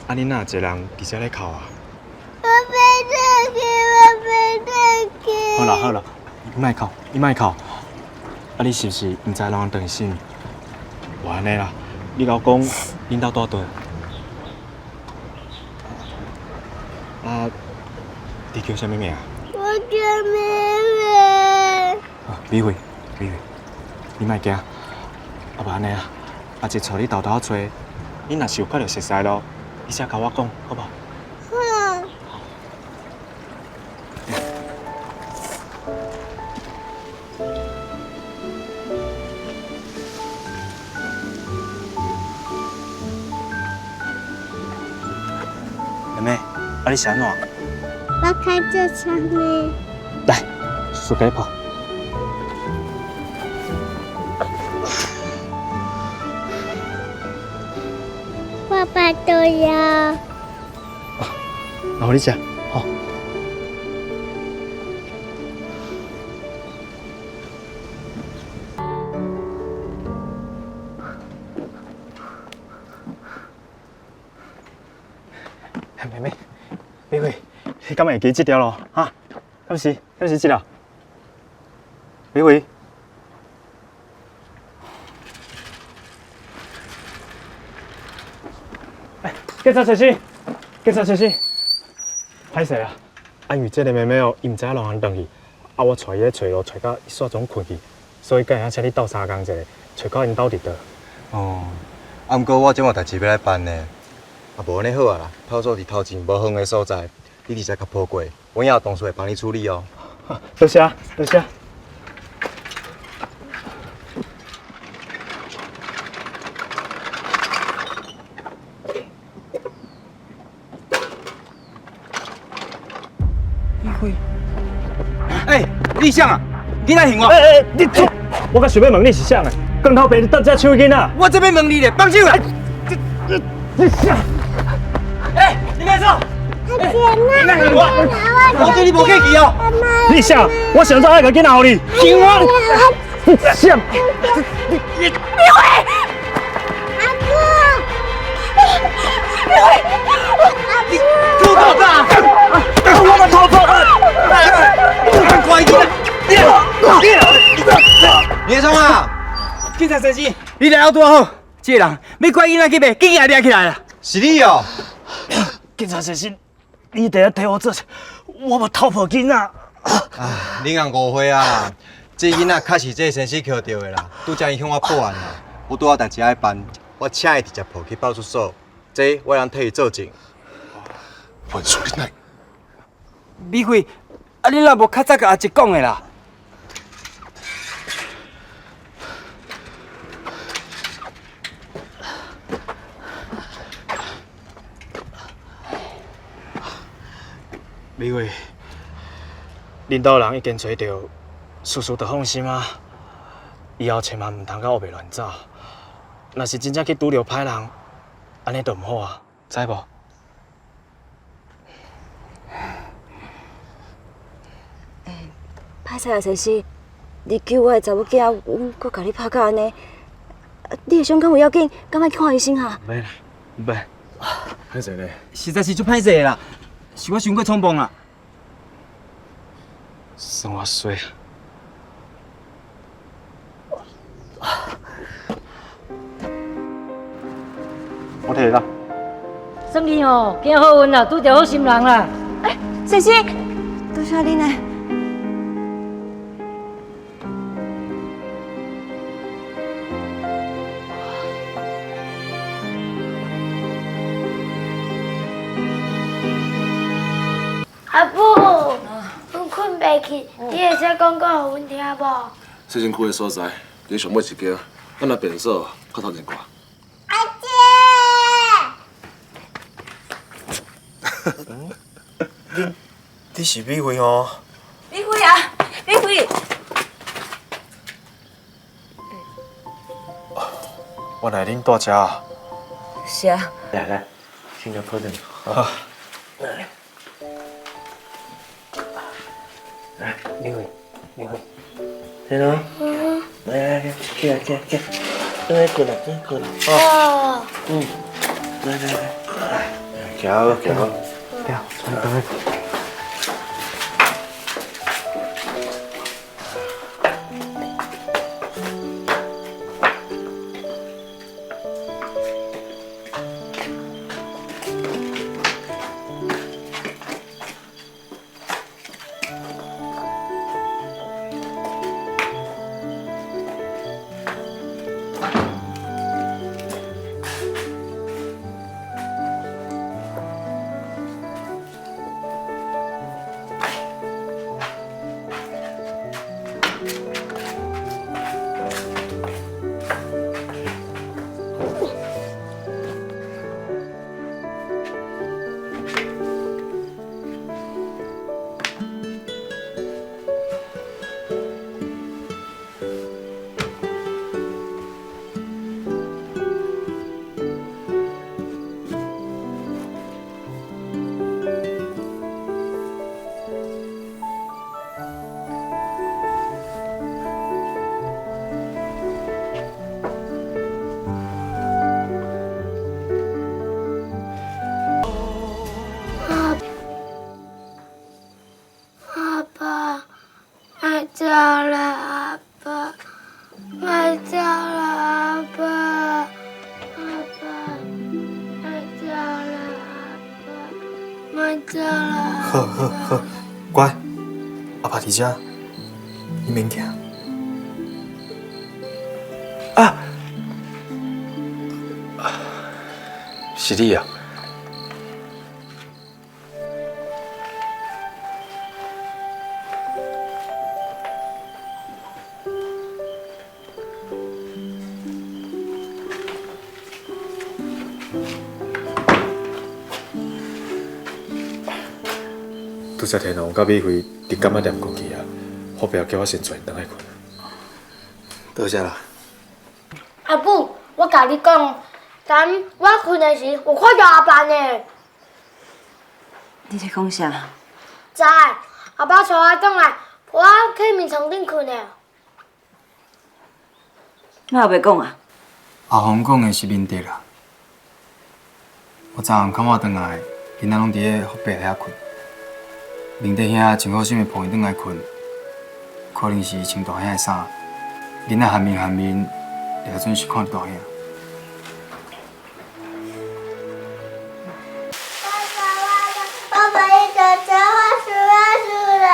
啊，恁哪有一个人伫遮咧哭啊？我袂转去，我袂转去。好啦好啦，你莫哭，你莫哭。啊，你是毋是毋知人转去？無按呢啦，你共我講，恁兜住佗？啊，你叫啥物名？我叫美美。啊，美惠，美惠，你莫驚。啊，無按呢啊，阿姐帶你沓沓仔揣，你若是有看著熟似路，你才共我講，好無？好。妹妹，啊你是按怎？我開這窗呢。來，叔叔共你抱。我爸都要。那予你食，吼。妹妹，美惠，你敢會記這條路？哈？敢是？敢是這條？美惠。哎，警察先生，警察先生，歹勢啊！啊，因為這个妹妹哦，伊毋知影路通轉去，啊，我帶伊咧揣路，揣到伊煞總睏去，所以才會請你鬥相共一下，揣到𪜶兜佇佗。哦，啊，毋過我這有代誌欲來辦呢。啊，無按呢好啊啦，派出所佇頭前無遠的所在，你直接共報過，阮也有同事會幫你處理哦。多謝，多謝。欸，你誰啊？囡仔還我！欸欸，你出！我剛想欲問你是誰的？光頭爸，你佇遮搶囡仔？我這欲問你咧，放手啦！你誰？欸，你欲創？阿姐，囡仔還我！我對你無客氣哦。你誰？我上早愛共囡仔予你。還我！你誰？你美惠，阿哥，美惠，阿哥，吐口罩！我嘛逃跑啊！快点！你咧创啊？警察先生，你來了拄好，這个人欲拐囡仔去賣，緊也掠起來啦。是你哦。警察先生，你佇遐替我做，我嘛偷抱囡仔。啊，你尪誤會啊！這囡仔確實這個先生抾著的啦，拄才伊向我報案啦。我拄仔代誌愛辦，我請伊直接抱去派出所，這我會當替伊作證。文書，你來。美惠，啊你若無較早共阿叔講的啦？美惠，恁兜人已經揣著，事事著放心啊。以後千萬毋通閣烏白亂走。若是真正去拄著歹人，按呢就毋好啊，知無？欸，歹勢啊，先生，你救我的查某囝，阮閣共你拍甲按呢，你的傷敢有要緊？敢愛去看醫生哈？毋免啦，毋免。歹勢咧？實在是足歹勢的啦，是我傷過衝動啦。算我衰。我替你啦。算你吼，行好運啦，拄著好心人啦。欸，先生，多謝恁嘞。阿母，阮睏袂去，你會使講講予阮聽無？西身區的所在，佇上尾一間，咱若便所較頭前掛。阿姐，你是美惠哦？美惠啊，美惠。原來恁住遮啊？是啊。來來，先共抱轉。好。來，來，美惠，美惠，聽到？來來來，起來起來起來，轉來睏啦，轉來睏啦。哦。嗯，來來來，來。行好，行好。对，转转。阿爸，莫走啦，阿爸，莫走啦，阿爸，阿爸，莫走啦，阿爸，莫走啦。好好好，乖，阿爸伫遮，你免惊。啊，是你啊！拄才天龙佮美惠伫柑仔店过去啊，好爸叫我先转转来睏。多谢啦。阿母，我共你讲，昨我睏的时，有看著阿爸呢。你咧讲啥？知，阿爸带我转来，抱我去眠床顶睏的。哪有袂讲啊？阿红讲的是明德啦。我昨昏较晚转来，囡仔拢伫咧福伯遐睏。明德兄真好心的抱伊转来睏，可能是穿大兄的衫，囡仔含面含面，会准是看著大兄。爸爸，你怎这话说出来？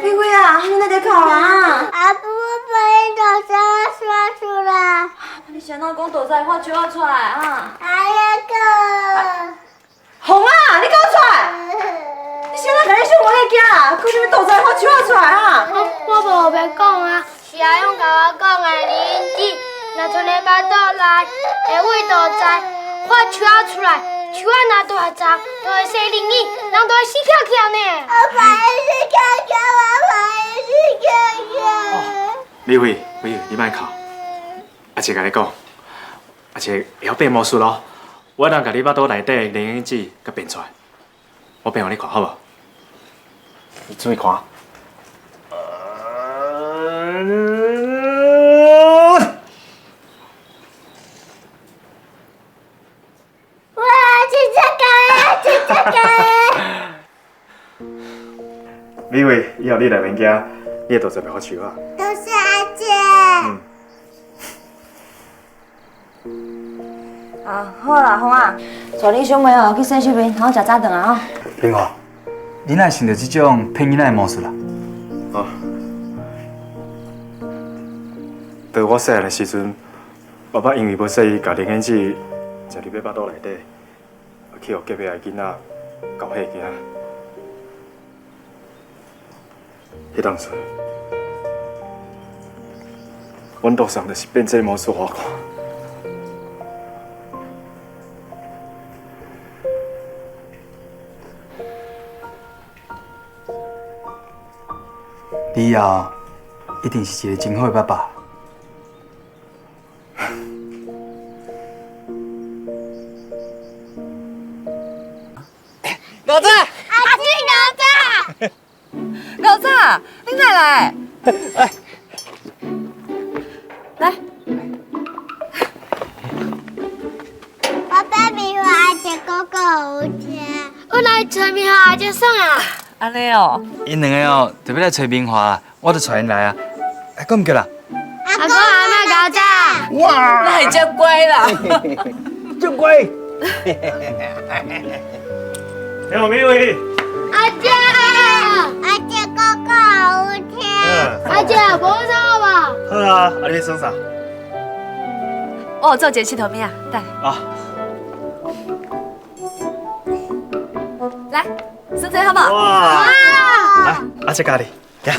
美惠啊，你哪在哭啊？阿母，我把你豆沙说出来。你是按怎讲豆沙发笑仔出来啊？哎呀哥！红啊，你给我出来！你是按怎共你小妹惊啊？讲啥物豆沙发笑仔出来啊？我无白讲啊，是阿勇共我讲的，林子若吞咧腹肚内，会为肚知发笑仔出来，树仔若大丛，就会生灵子，人就会死翘翘呢。我怕伊死翘翘，我怕伊死翘翘。美惠，美惠，你莫哭。阿姐共你讲，阿姐会晓变魔术咯。我通共你腹肚内底的灵子佮变出来，我变予你看好无？你注意看。哇，真正假的，真正假的！美惠，以后你来免惊，你会肚子袂发树啊。多谢阿姐。啊，好啦，红啊，带恁小妹哦去洗手面，好食早顿啊吼。平华，你哪会想著这种骗囡仔的魔术啦？哦，当我细汉的时阵，爸爸因为无细意，共灵仙子食入咧腹肚内底，去予隔壁的囡仔搞吓惊。彼当阵，阮杜桑就是变这个魔术予我看。你以后一定是一个真好的爸爸。老子，阿姊，老子，老子，你哪来？来，爸爸，明好聽。我來揣明華阿姐耍啊！按呢哦。𪜶兩个哦，特別來揣明華啦，我就帶𪜶來啊。啊，閣毋叫啦？阿公阿嬤𠢕早。哇！那會遮乖啦。真乖。你好，美惠。阿姐，阿姐哥哥好聽。阿姐，無啥好無？好啊，啊你欲耍啥？我有做一个𨑨迌物仔，等。啊。來，耍這個好無？哇！來，阿姐教你，行。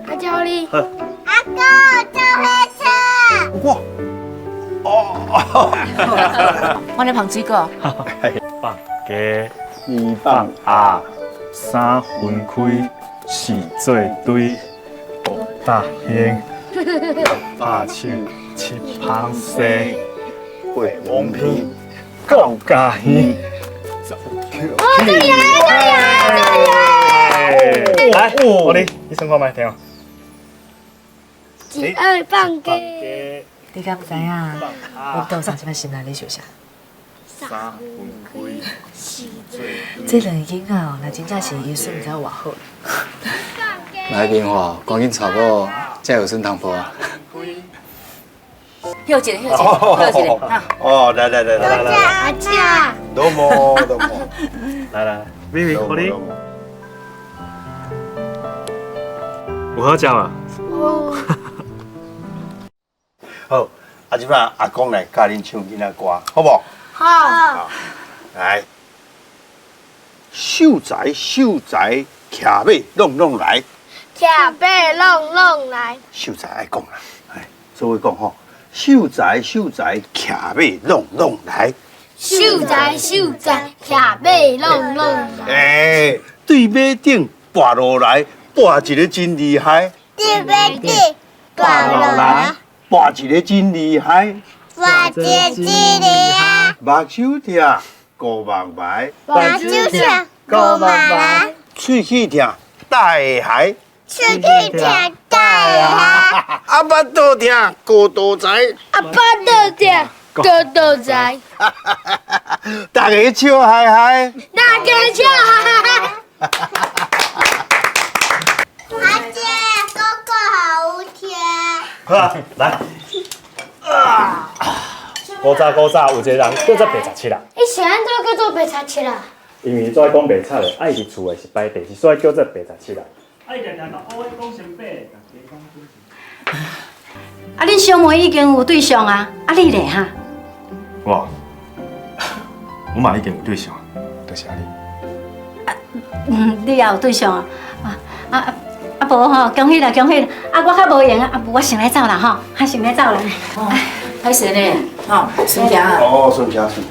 阿姐教你。好。阿公坐火車。哇！哦。我咧捧水果。放雞，二放鴨，三分開，四做堆，五搭興，六拍手，七捧西，八王鼻，九加耳，十哦，这里来，这里来，这里来，我你，你算看覓，聽。一二放雞。你敢知影？阮父送這擺心內咧想啥？三分開，四做這兩个囡仔哦，若真正是伊孫，毋知有偌好。來明華，趕緊娶某，才有孫通抱啊！休一下，休一下，休一下。哦，來來來來來。阿姐。どうもどうも。來來，美美，予你。有好食無？有。好，啊，這擺阿公來教恁唱囡仔歌，好無？好。來，秀才秀才，騎馬挵挵來。騎馬挵挵來。秀才愛講啦，來，做伙講吼。秀才秀才，騎馬挵挵來。秀才秀才，騎馬挵挵來。欸，對馬頂跋落來，跋一个真厲害。對馬頂跋落來，跋一个真厲害。跋一个真厲害。目睭疼，顧目眉。目睭疼，顧目眉。喙齒疼，大下。喙齒疼，大下。阿巴肚疼，孤独仔。阿巴肚疼，孤独仔。大家笑嗨嗨。大家笑嗨嗨。阿姐，哥哥好聽。好啊，來。啊！古早古早有一个人叫做白贼七啦。伊是按怎叫做白贼七啦？因為伊做愛講白賊的，啊伊佇厝的是排第四，所以叫做白賊七啦。啊伊定定共烏講成白，啊，恁小妹已經有對象啊？啊，你咧哈？我，我嘛已經有對象，就是啊你。嗯，你也有對象啊？啊啊無吼，恭喜啦，恭喜啦！啊，我較無閒啊，啊無我先來走啦吼，我先來走啦。歹勢呢，吼，順行啊。哦，順行順行。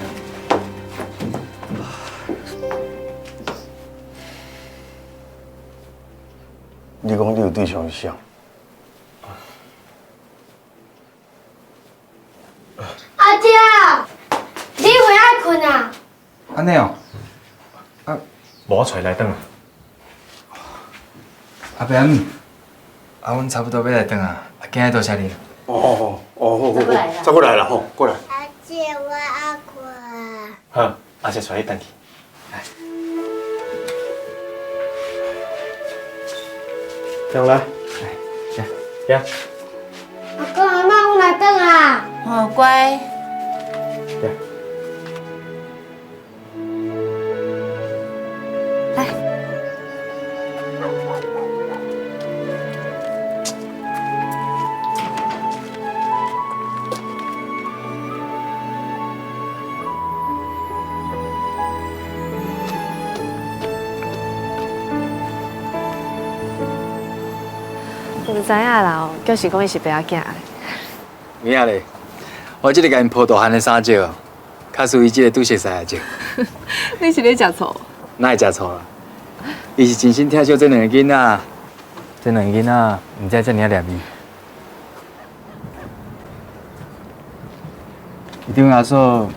你講你有對象是啥？阿姐，你會愛睏啊？按呢哦，啊，無我揣來轉。阿伯阿姆，啊，阮差不多欲來轉啊，啊，今日多謝你。哦哦哦，好好好，再過來啦吼，過來。阿姐，我愛睏。好，阿姐帶你轉去。來，上來，來，行。阿公阿嬤，阮來轉啊。哦，乖。來。毋知影啦，就是講伊是爸仔囝。有影咧，我這个共𪜶抱大漢的衫少，較輸伊這个拄熟似的少。你是咧食醋？哪會食醋啦？伊是真心疼惜這兩个囡仔，這兩个囡仔毋才遮爾仔掠伊。伊對阮阿嫂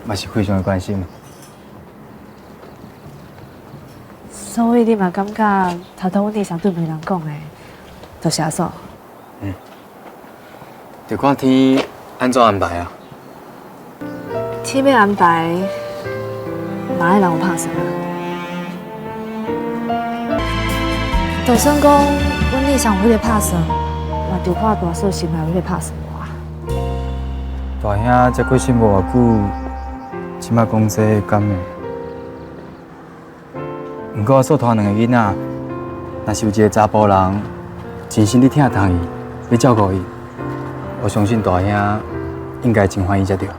嘛是非常的關心。所以你嘛感覺頭拄阮弟上對媒人講的，就是阿嫂。嗯。就看天按怎安排啊。天欲安排，嘛愛人有拍算啊。就算講阮理想有彼个拍算，嘛就看大嫂心內有彼个拍算無啊。大兄才過身無偌久，這擺講這敢會？毋過我所帶兩個囡仔，若是有一個查埔人真心咧疼痛伊，欲照顧伊，我相信大兄應該真歡喜才對。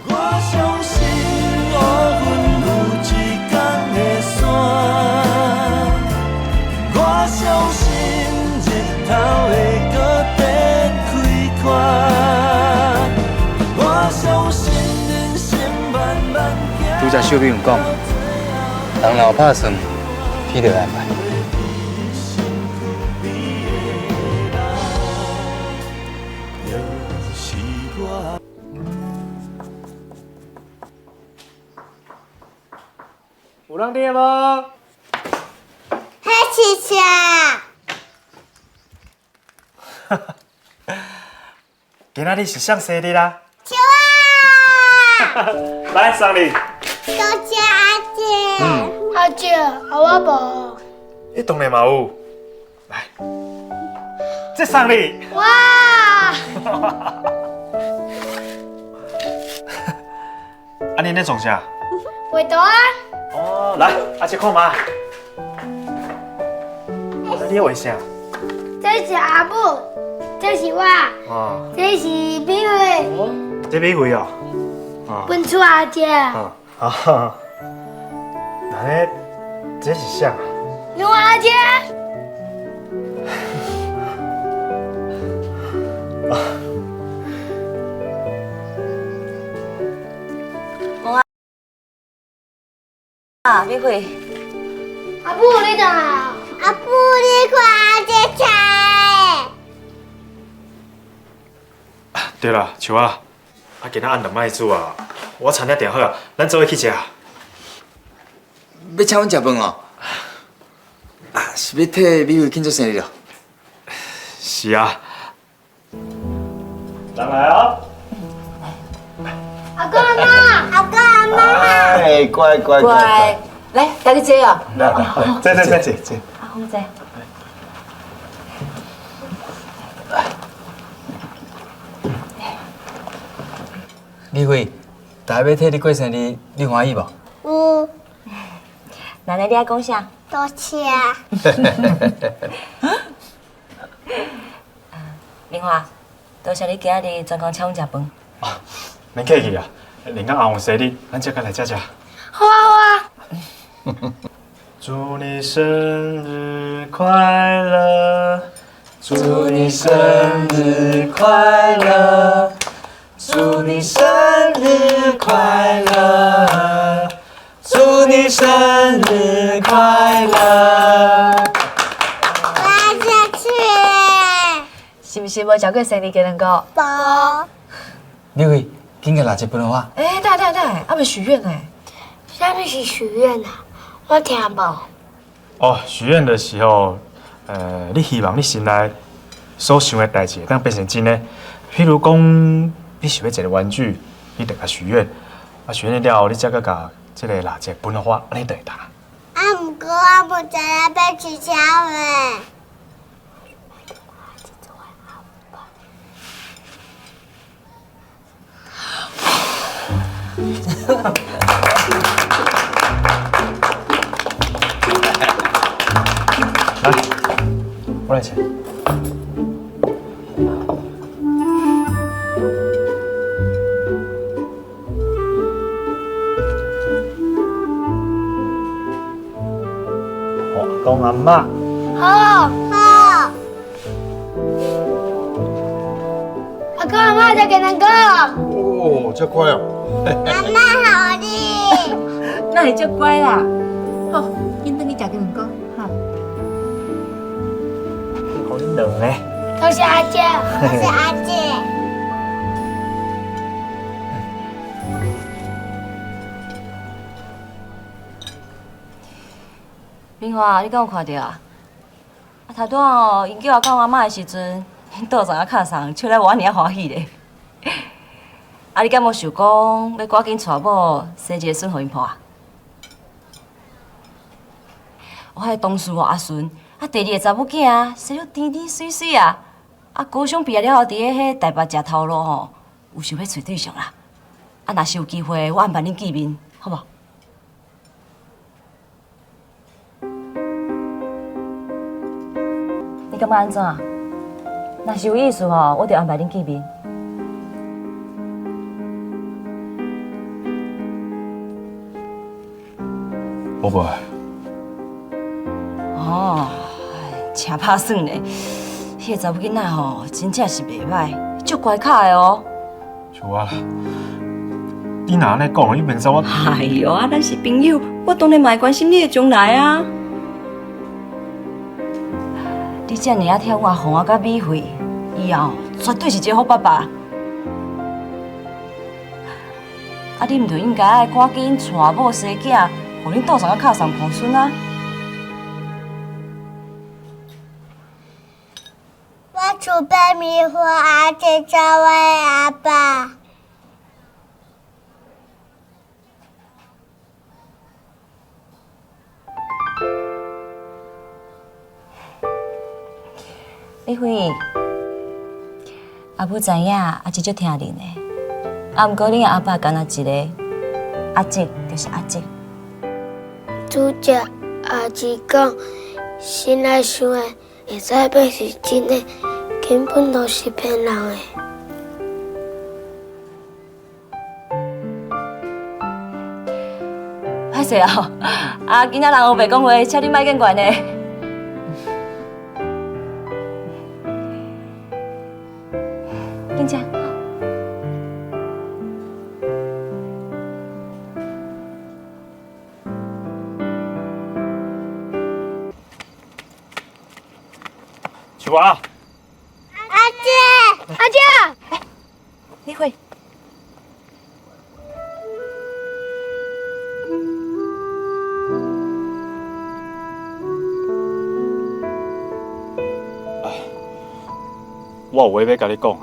我相信烏雲有一天會散，我相信日頭會閣展開看，我相信人生慢慢行。拄才秀美有講，人若有拍算，天就會安排。有人佇無？彼是啥？今仔日是啥生日啊？笑啊！來送你。多謝阿姐。阿姐，啊我無。你當然嘛有。來，這送你。哇！啊，你咧創啥？畫圖啊！哦，來，阿姐看覓。你咧畫啥？這是阿母，這是我，哦，這是美惠。這美惠哦。哦。分厝阿姐。啊啊。那咧，這是啥啊？牛阿姐。啊，美惠。阿母，你倒來啊！阿母，你看阿姐菜。對啦，樹仔，啊，今仔暗頓莫煮啊，我餐廳訂好啊，咱做伙去食。欲請阮食飯哦？啊，是欲替美惠慶祝生日哦？是啊。人來哦。阿公阿嬤，阿公阿嬤。哎，乖乖乖。來，大家坐哦。來，坐坐坐坐坐。阿紅坐。美惠，大家欲替你過生日，你歡喜無？有。奶奶，你愛講啥？多謝。明華，多謝你今仔日專工請阮食飯。啊，免客氣啊，連甲阿旺生日，咱才閣來食食。好啊好啊。祝你生日快樂，祝你生日快樂，祝你生日快樂，祝你生日快樂。我要吃。是毋是無食過生日雞卵糕？無。美惠，緊共蠟燭分予我。欸，等下等下，還未許願呢。啥物是許願啊？我聽無。哦，許願的時候，你希望你心內所想的代誌會當變成真的。譬如講，你想欲一个玩具，你就共許願，啊，許願了後，你才閣共這个蠟燭分予我，按呢就會當。啊，毋過我無知影欲取啥物。來，我來切。我阿公阿嬤。好，好。阿公阿嬤食雞卵糕。哦，這快哦。阿嬤好哩。那會足乖啦。好，緊轉去食雞卵糕，哈。予你兩个。多謝阿姐，多謝阿姐。明華，你敢有看著啊？啊，頭拄仔哦，𪜶叫我講阿媽的時陣，𪜶倒送仔敲送，笑得我按呢仔歡喜咧。啊，你敢無想講欲趕緊娶某，生一个孫予𪜶抱啊？我彼个同事哦，阿順，啊，第二个查某囝啊，生了甜甜媠媠啊！啊，高中畢業了後，佇咧彼台北食頭路吼，有想欲揣對象啦。啊，若是有機會，我安排恁見面，好無？你感覺按怎？若是有意思吼，我就安排恁見面。我無愛。哦，真拍算咧，彼个查某囡仔吼，真正是袂䆀，足乖巧的哦。像我啦，你若按呢講，你明知我。哎喲，啊，咱是朋友，我當然嘛會關心你的將來啊。你遮爾仔疼阮阿紅啊，佮美惠，伊哦，絕對是一个好爸爸。啊，你毋就應該愛趕緊娶某生囝，予恁倒送仔敲送抱孫啊！我厝邊棉花阿姐找我阿爸。美惠，阿母知影，阿姊足疼恁的，啊，毋過恁阿爸干焦一个，阿姊就是阿姊。拄才阿姊講，心內想的會使變是真的，根本都是騙人的。歹勢哦，啊，囡仔人烏白講話，請你莫見怪呢。緊食。秀華。阿姐，阿姐，你會。我有話欲共你講。